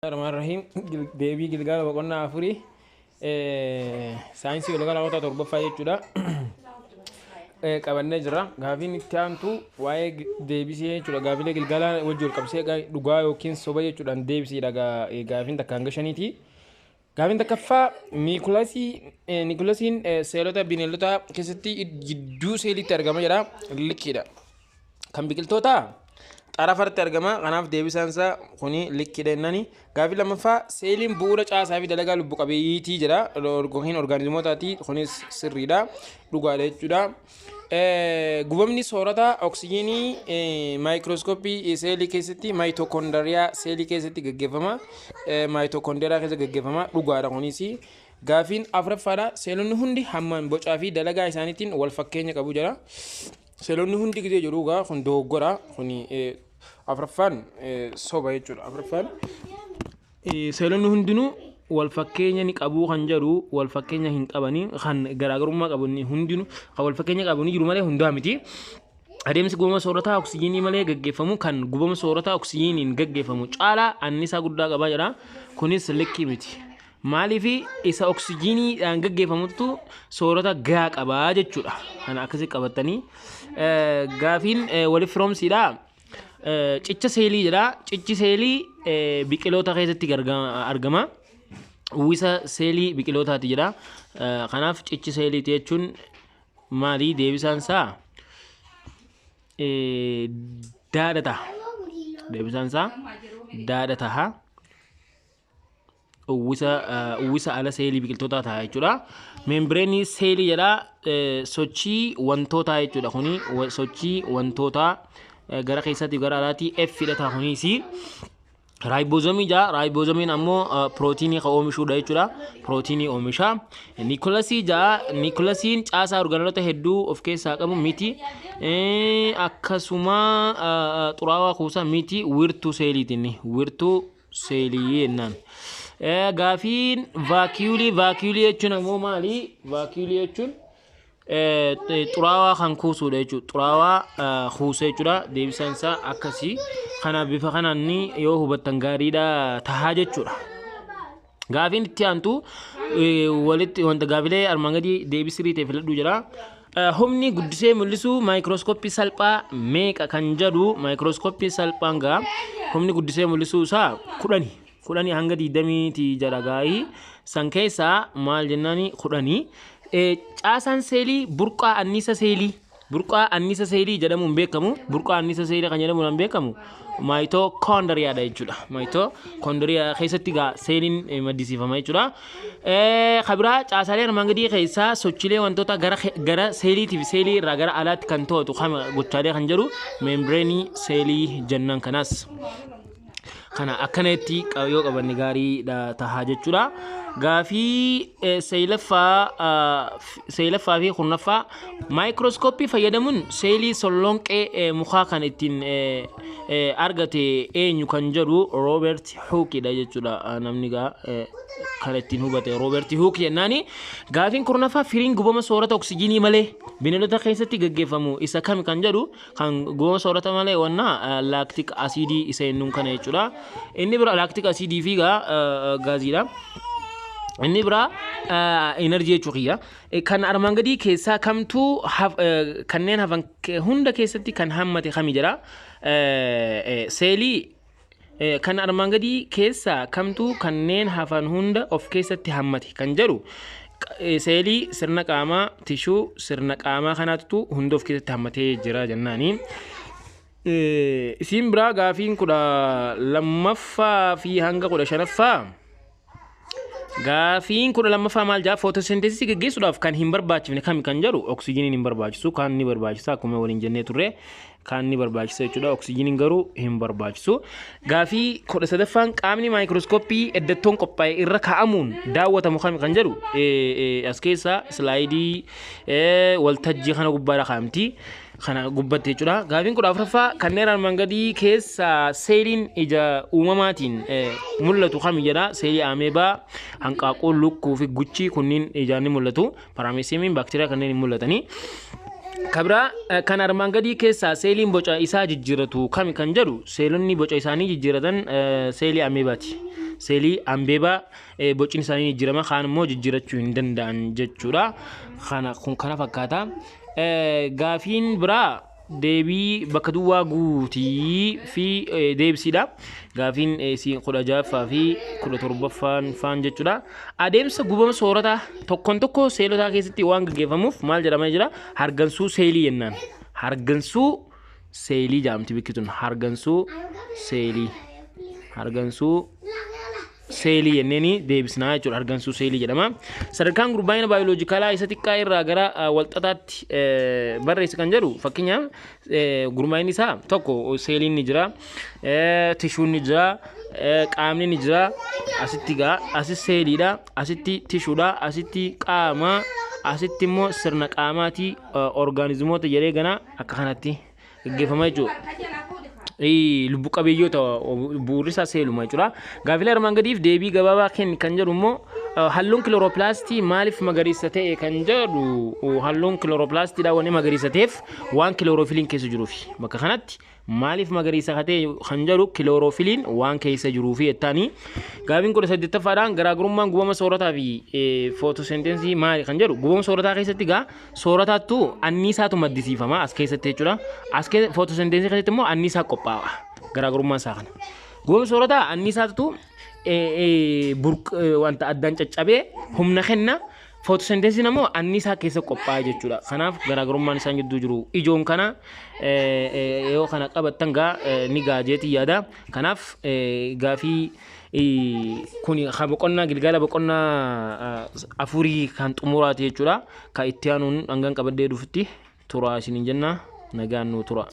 Rahmaan Rahiim. Deebii gilgaala boqonnaa afurii saayinsii waliigalaa kutaa torbaffaa jechuudha. Qabannee jira. Gaafiin itti aantu waa'ee deebisee jechuudha. Gaafiilee gilgaalaa wajjin wal qabsee dhugaa yookiin soba jechuudhaan deebisiidha gaafiin takka hanga shaniiti. Gaafiin takkaffaa niikulasii niikulasiin seelota bineeldotaa keessatti gidduu seeliitti argama jedha. Likkiidha. Kan biqiltootaa xarafarratti argama. Kanaaf deebisaan isaa kuni likkiidha jennani. Gaafii lammaffaa, seeliin bu'uura caasaa fi dalagaa lubbu qabeeyyiitii jedha. Yookiin orgaanizimootaati. Kunis sirriidha. Dhugaadha jechuudha. Gubamni soorata oksijiinii maayikirooskooppii seelii keessatti maayitokoondariyaa seelii keessatti gaggeeffama. Maayitokoondariyaa keessa gaggeeffama. Dhugaadha kunis. Gaafiin afuraffaadha. Seelonni hundi hammaan, bocaa fi dalagaa isaaniitiin wal fakkeenya qabu jedha. Seelonni hundi gisee jedhu egaa kun dogoggora. Kuni afuraffaan soba jechuudha. Afuraffaan seelonni hundinuu wal fakkeenya ni qabu kan jedhu, wal fakkeenya hin qabanii, kan garaagarummaa qabu hundinuu kan wal fakkeenya qabu ni jiru malee hundaa miti. Adeemsi gubama soorataa oksijiinii malee gaggeeffamu kan gubama soorataa oksijiiniin gaggeeffamu caalaa annisaa guddaa qabaa jedha. Kunis likkii miti. Maaliif? Isa oksijiiniidhaan gaggeeffamutu soorata gahaa qabaa jechuudha. Kana akkasii qabatanii. Gaafiin waliif firoomsiidha. Cicha seelii jedha. Cichi seelii biqiloota keessatti argama. Uwwisa seelii biqilootaati jedha. Kanaaf cichi seeliiti jechuun maali? Deebisaan isaa daadha ta'a. Deebisaan isaa daadha ta'a. Uwwisa ala seelii biqiltootaa ta'a jechuudha. Meembireenii seelii jedha, sochii wantootaa jechuudha, kuni sochii wantootaa gara keessaatti gara alaatti F dha ta'a kunis. Raayiboozomii jaa, raayiboozomiin ammoo pirootiinii kan oomishuudha jechuudha. Pirootiinii oomisha. Niikulasii jaa, niikulasiin caasaa orgaanota hedduu of keessaa qabu miti. Akkasuma xuraawaa kuusaa miti, wirtuu seeliiti inni. Wirtuu seelii jennaan. Gaafiin vaakiyuulii, vaakiyuulii jechuun ammoo maali? Vaakiyuulii jechuun xuraawaa kan kuusuudha jechuudha. Xuraawaa kuusa jechuudha. Deebisaan isaa akkasii. Kana bifa kanaan yoo hubattan gaariidha tahaa jechuudha. Gaafiin itti aantu walitti wanta gaafilee armaan gadii deebii sirrii ta'e filadhuu jira. Humni guddisee mul'isuu maayikirooskooppii salphaa meeqa kan jedhu, maayikirooskooppii salphaan gaa humni guddisee mul'isuu isaa 10, 10 hanga 20ti jedha gaa'ii san keessaa maal jennaani 10. Caasaan seelii burqaa anniisa seelii, burqaa anniisa seelii jedhamuun beekamu, burqaa anniisa seelii kan jedhamuun beekamu maayitokoondariyaadha jechuudha. Maayitokoondariyaa keessatti gaa seeliin maddisiifama jechuudha. Kabiraa, caasaalee armaan gadii keessaa sochiilee wantoota gara seeliitii fi seelii irraa gara alaatti kan to'atu kama gochaalee kan jedhu, meembireenii seelii jennaan kanaas. Kana akkanatti yoo qabanne gaarii tahaa jechuudha. Gaafii saglaffaa fi 10ffaa, maayikirooskooppii fayyadamuun seelii sollonqee mukaa kan ittiin argate eenyu kan jedhu, Rooberti Huukidha jechuudha. Namni gaa kan ittiin hubate Rooberti Huuk jennaani. Gaafiin 10ffaa, firiin gubama soorata oksijiinii malee bineeldota keessatti gaggeeffamu isa kami kan jedhu, kan gubama soorata malee wanna laaktik asiidii isa jennuun kana jechuudha. Inni bira laaktik asiidii fi gaaziidha. Inni biraa enerjii jechuu kiyya. Kan armaan gadii keessaa kamtuu kanneen hafan hunda keessatti kan hammate kami jedha. Seelii kan armaan gadii keessaa kamtuu kanneen hafan hunda of keessatti hammate kan jedhu, seelii sirna qaamaa, tishuu sirna qaamaa kanaatu hunda of keessatti hammatee jira jennaani. Isiin biraa gaafiin 12ffaa fi hanga 15ffaa. Gaafiin 12ffaa maal jaa? Footoseenteesisii gaggeessuudhaaf kan hin barbaachifne kami kan jedhu, oksijiiniin hin barbaachisu, kaan ni barbaachisa, akkuma waliin jennee turre kaan ni barbaachisa jechuudha, oksijiiniin garuu hin barbaachisu. Gaafii 13ffaan, qaamni maayikirooskooppii eddattoon qophaa'e irra kaa'amuun daawwatamu kami kan jedhu, as keessa islaayidii waltajjii kana gubbaadha kaa'amti. Kana gubbatti jechuudha. Gaafiin 14ffaa, kanneen armaan gadii keessaa seeliin ija uumamaatiin mul'atu kami jedha. Seelii ameebaa, hanqaaquu, lukkuu fi guchii kunniin ijaan ni mul'atu. Paarameesiimiin baakteeriyaa kanneen hin mul'atanii. Kabiraa, kan armaan gadii keessaa seeliin boca isaa jijjiiratu kami kan jedhu, seelonni boca isaanii jijjiiratan seelii ameebaati. Seelii ambeebaa bocni isaanii jijjiirama, kaan immoo jijjiirachuu hin danda'an jechuudha. Kana kun kana fakkaata. Gaafiin biraa deebii bakka duwwaa guutii fi deebisiidha. Gaafiin 16ffaa fi 17ffaan faan jechuudha. Adeemsa gubama soorataa tokkoon tokko seelotaa keessatti waan gaggeeffamuuf maal jedhamee jira? Hargansuu seelii jennaan. Hargansuu seelii jedhamti bikki tun. Hargansuu seelii. Hargansuu seelii jenneeni deebisnaa jechuudha. Hargansuu seelii jedhama. Sadarkaan gurmaa'ina baayoloojikaalaa isa xiqqaa irraa gara walxaxaatti barreessi kan jedhu, fakkeenyaaf gurmaa'inni isaa tokko seeliin ni jira, tishuun ni jira, qaamni ni jira. Asitti gaa asis seeliidha, asitti tishuudha, asitti qaama, asitti immoo sirna qaamaatii orgaanizimoota jedhee gana akka kanatti gaggeeffama jechuudha. Lubbu qabeeyyoota bu'uurri isaa seeluma jechuudha. Gaafilee armaan gadiif deebii gabaabaa kenni kan jedhu immoo, halluun kilooroppilaastii maaliif magariisa ta'e kan jedhu, halluun kilooropilaastiidha wanni magariisa ta'eef waan kilooroofiliin keessa jiruufi. Bakka kanatti maaliif magariisa ta'e kan jedhu kilooroofiliin waan keessa jiruufi jettaanii. Gaafiin 18ffaadhaan garaagarummaan gubama soorataa fi footosenteensii maali kan jedhu, gubama soorataa keessatti gaa soorataattu anniisaatu maddisiifama as keessatti jechuudha. As keessa footosenteensii keessatti immoo anniisaa qophaa'a. Garaagarummaan isaa kana. Gubama soorataa anniisaatu wanta addaan caccabee humna kenna. Footosenteesiin ammoo anniisaa keessa qophaa'a jechuudha. Kanaaf garaagarummaan isaan gidduu jiru ijoon kana yoo kana qabattan gaa ni gaajeetii yaada. Kanaaf gaafii kun boqonnaa gilgaala boqonnaa afurii kan xumuraati jechuudha. Kan itti aanuun hangan qabadhee dhufutti tura isiniin jenna, nagaan nu tura.